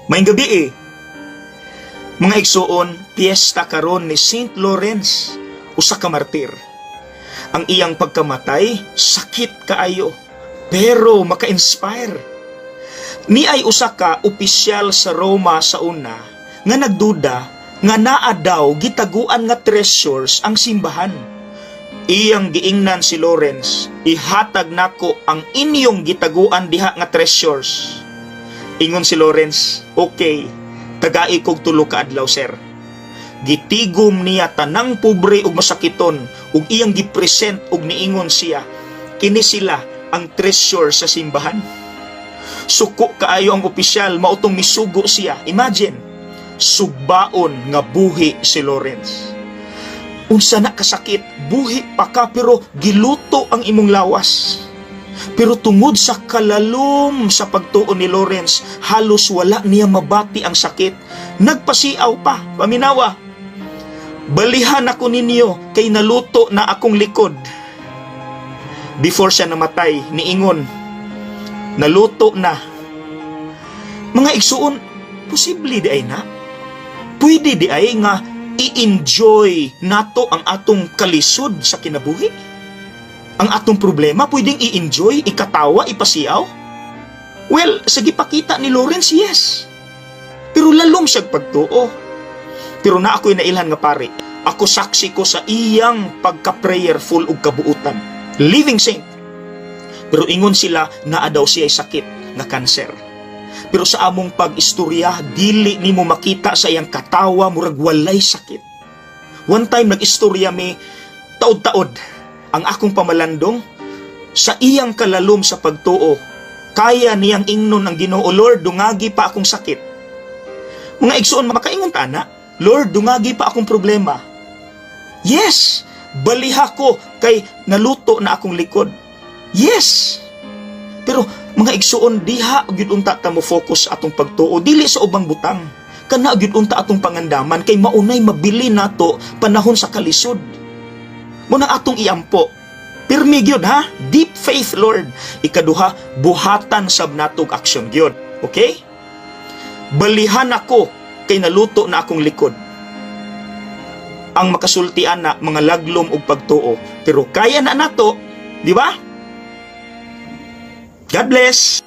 Maayong gabii. Mga igsuon, piyesta karon ni Saint Lawrence, usa ka martir. Ang iyang pagkamatay, sakit kaayo, pero maka-inspire. Ni ay usa ka opisyal sa Roma sa una nga nagduda nga naa daw gitaguan nga treasures ang simbahan. Iyang giingnan si Lawrence, "Ihatag nako ang inyong gitaguan diha nga treasures." Ingon si Lawrence, "Okay, tagai kog 3 ka adlaw, sir." Gitigom niya tanang pobre ug masakiton ug iyang gipresent ug niingon siya, "Kini sila ang treasure sa simbahan." Suko kaayo ang opisyal, mao tong misugo siya. Imagine, sugbaon nga buhi si Lawrence. Unsa na kasakit, buhi pa ka pero giluto ang imong lawas. Pero tungod sa kalalom sa pagtuo ni Lawrence, halos wala niya mabati ang sakit. Nagpasiaw pa, paminawa. "Balihan ako ninyo kay naluto na akong likod." Before siya namatay, niingon, "Naluto na." Mga igsuon, posible diay na. Pwede diay nga i-enjoy nato ang atong kalisod sa kinabuhi. Ang atong problema, pwedeng i-enjoy, ikatawa, ipasiaw? Well, sa gipakita ni Lawrence, yes. Pero lalom siya pagtuo. Pero naa ako'y nailhan nga pare. Ako, saksi ko sa iyang pagka-prayerful ug kabuutan. Living saint. Pero ingon sila, naa daw siya sakit nga cancer. Pero sa among pag-istorya, dili nimo makita sa iyang katawa, murag walay sakit. One time nag-istorya mi taod-taod ang akong pamalandong sa iyang kalalom sa pagtuo. Kaya niyang ingnon ang Ginoo, "Lord, dungagi pa akong sakit." Mga igsuon, makaingon ta na, "Lord, dungagi pa akong problema." Yes, baliha ko kay naluto na akong likod. Yes. Pero mga igsuon, diha gyud unta ta mo focus sa atong pagtuo, dili sa ubang butang. Kana gyud unta atong pangandaman kay maunay mabili nato panahon sa kalisod. Mao nang atong iampo. Pirmi gyud ha, deep faith, Lord. Ikaduha, buhatan sab natog aksyon gyud. Okay? "Balihan ako kay naluto na akong likod." Ang makasulti ana, mga laglom og pagtuo, pero kaya na nato, di ba? God bless.